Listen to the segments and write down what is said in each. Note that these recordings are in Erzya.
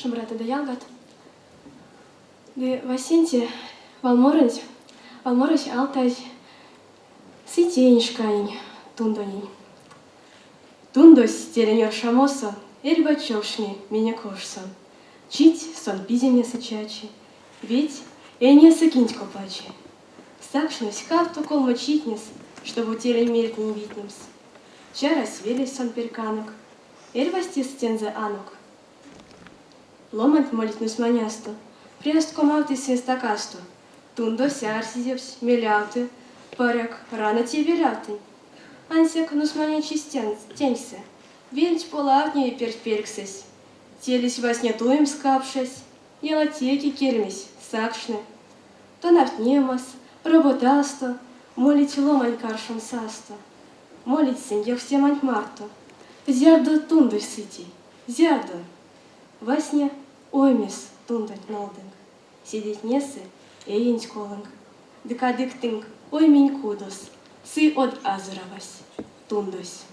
Шумбратадо, ялгат. Ды васенце валморонть, валморось алтазь сытень шканень, тундонень. Тундось телень оршамосо эрьва чокшне минек ошсо. Чить сон пиземесэ чачи, веть эйнесэ кинть копачи. Сакшнось кавто-колмо читнес, штобу телень мельтнень витнемс. Чарась велесь сон перьканок, эрьвась тестензэ анок. Ломанть молить нусманясто, пряст комавтызь сынь стакасто. Тундось арсезевсь, мелявты, паряк, рана те велявтынь. Ансяк нусманячись теньсэ, вельть полавтневи пертьпельксэсь. Телесь васня туемс капшась, ялатеке кельмесь, сакшны. Тонавтнемас, роботасто, молить ломань каршон састо. Молить сынь ёвтнеманть марто. Зярдо тундось сыти, зярдо? Васня оймес тундонть нолдынк, седейтнесэ эенть колынк, ды кадык тынк оймень кудос сы од азоравась, тундось.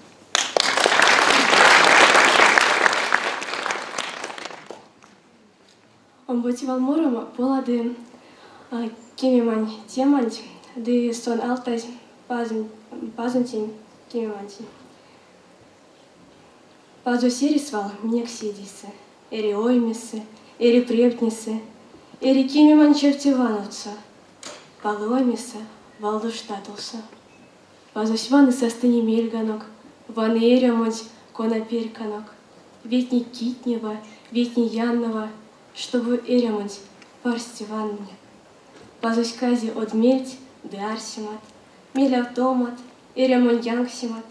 Омбоце валмором полады кемемань теманть ды сон алтазь Пазонтень кемемантень. Пазось эри свал минек седейсэ, эри оймесэ, эри превтнесэ, эри кемемань чевте вановтсо, палы оймесэ, валдо штатолсо. Пазось ваны састыне мельганок, ваны эрямонть, кона перьканок, ветни китнева, ветни яннэва, штобу эрямонть парсте ваннынек. Пазось кази од мельть ды арсемат, мелявтомат, эрямонь янксемат,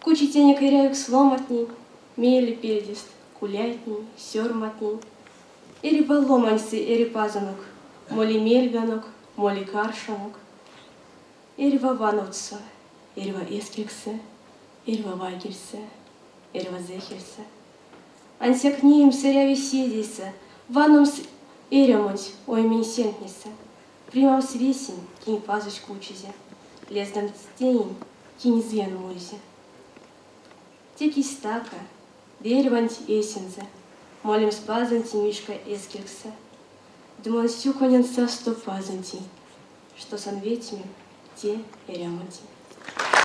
кучи тенек эрявикс ломантнень, мейле пельдест кулятнень, сёрматнень. Эрьва ломаньсэ эри Пазонок, моли мельганок, моли каршонок. Эрьва вановтсо, эрьва эскелькссэ, эрьва вайгельсэ, эрьва зэхельсэ. Ансяк неемс эряви седейсэ, ваномс эрямонть оймень сельтнесэ, примамс весень, кинь Пазось кучизе, лездамс тенень, кинь зыян муизе. Те кись стака, ды эрьванть эсензэ, молемс Пазонтень вишка эскелькссэ. Ды мон сюконян састо Пазонтень, што сон ветимим те эрямонтень.